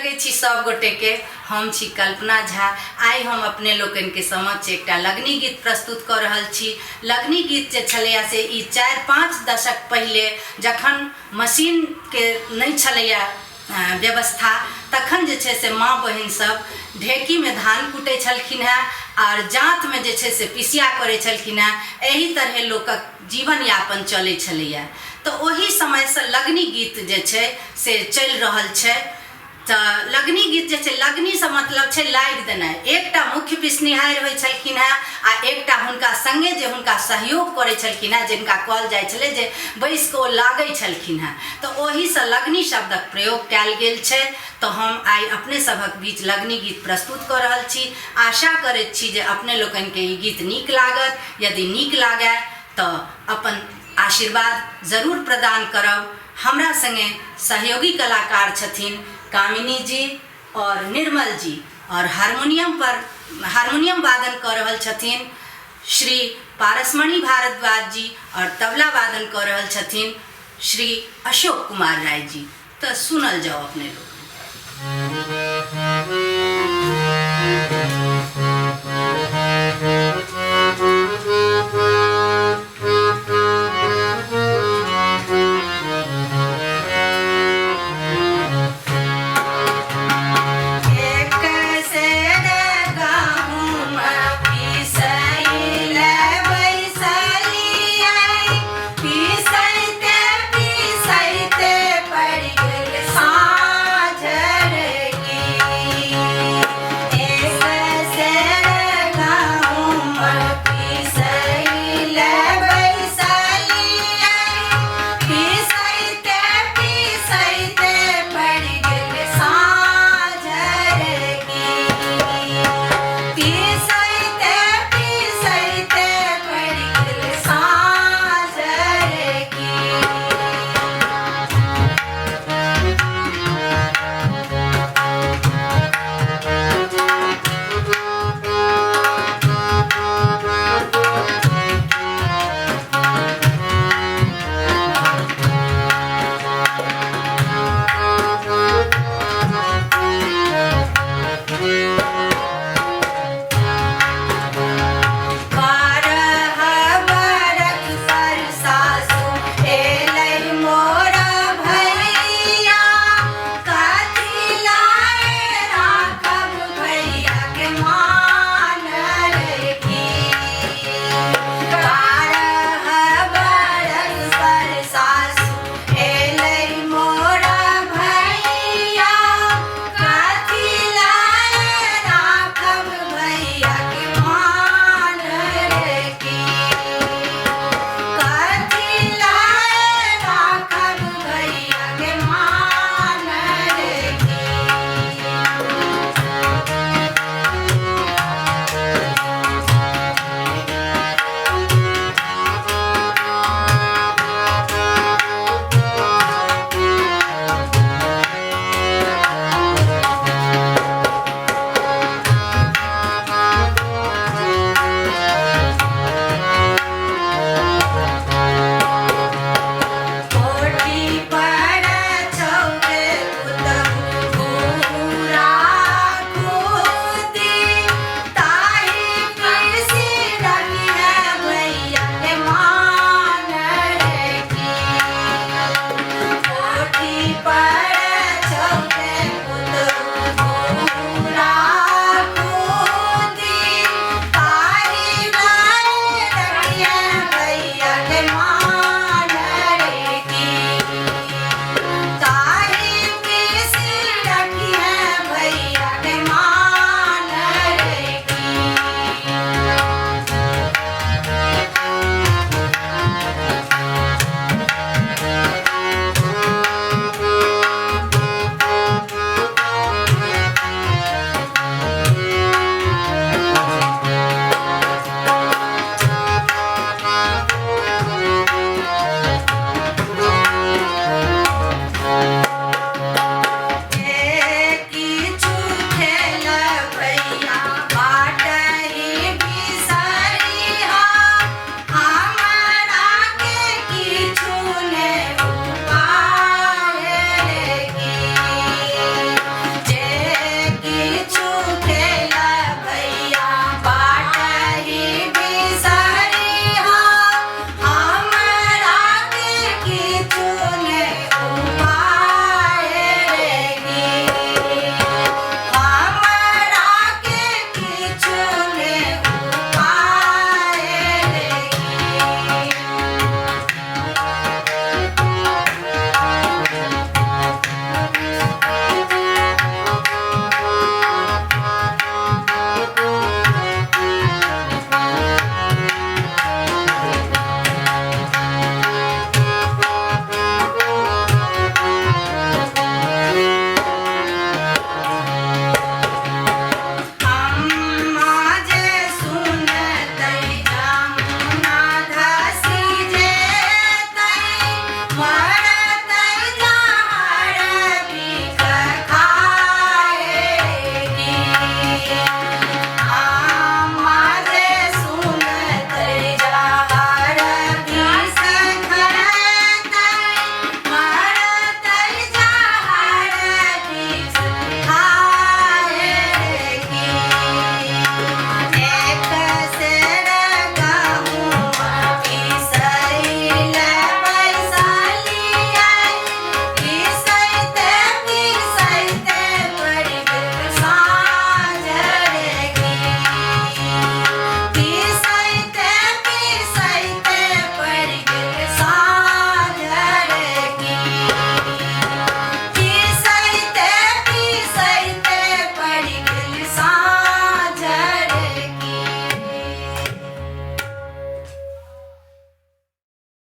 लगै छी सब गोटेके। हम छी कल्पना झा। आइ हम अपने लोकनिके समक्ष एकटा लगनी गीत प्रस्तुत कऽ रहल छी। लगनी गीत जे छलैए से ई 4-5 दशक पहिले जखन मशीनके नहि छलैए व्यवस्था, तखन जे छै से माँ बहिन सब ढेकीमे धान कुटै छलखिन हेँ आओर जाँतमे जे छै से पिसिया करै छलखिन हेँ। एहि तरहे लोकक जीवन यापन चलै छलैए। तऽ ओहि समयसँ लगनी गीत जे छै से चलि रहल छै। तऽ लगनी गीत जे छै, लगनीसँ मतलब छै लागि देनाइ। एकटा मुख्य पिसनिहारि होइ छलखिन हेँ आ एकटा हुनका सङ्गे जे हुनका सहयोग करै छलखिन हेँ, जिनका कहल जाइ छलै जे बैसि कऽ ओ लागै छलखिन हेँ, तऽ ओहीसँ लगनी शब्दक प्रयोग कयल गेल छै। तऽ हम आइ अपने सभक बीच लगनी गीत प्रस्तुत कऽ रहल छी। आशा करैत छी जे अपने लोकनिके ई गीत नीक लागत। यदि नीक लागय तऽ अपन आशीर्वाद जरूर प्रदान करब। हमरा संगे सहयोगी कलाकार छथिन कामिनी जी और निर्मल जी और हारमोनियम पर हारमोनियम वादन कऽ रहल छथिन श्री पारसमणि भारद्वाज जी और तबला वादन कऽ रहल छथिन श्री अशोक कुमार राय जी। तऽ सुनल जाउ अपने लोकनि।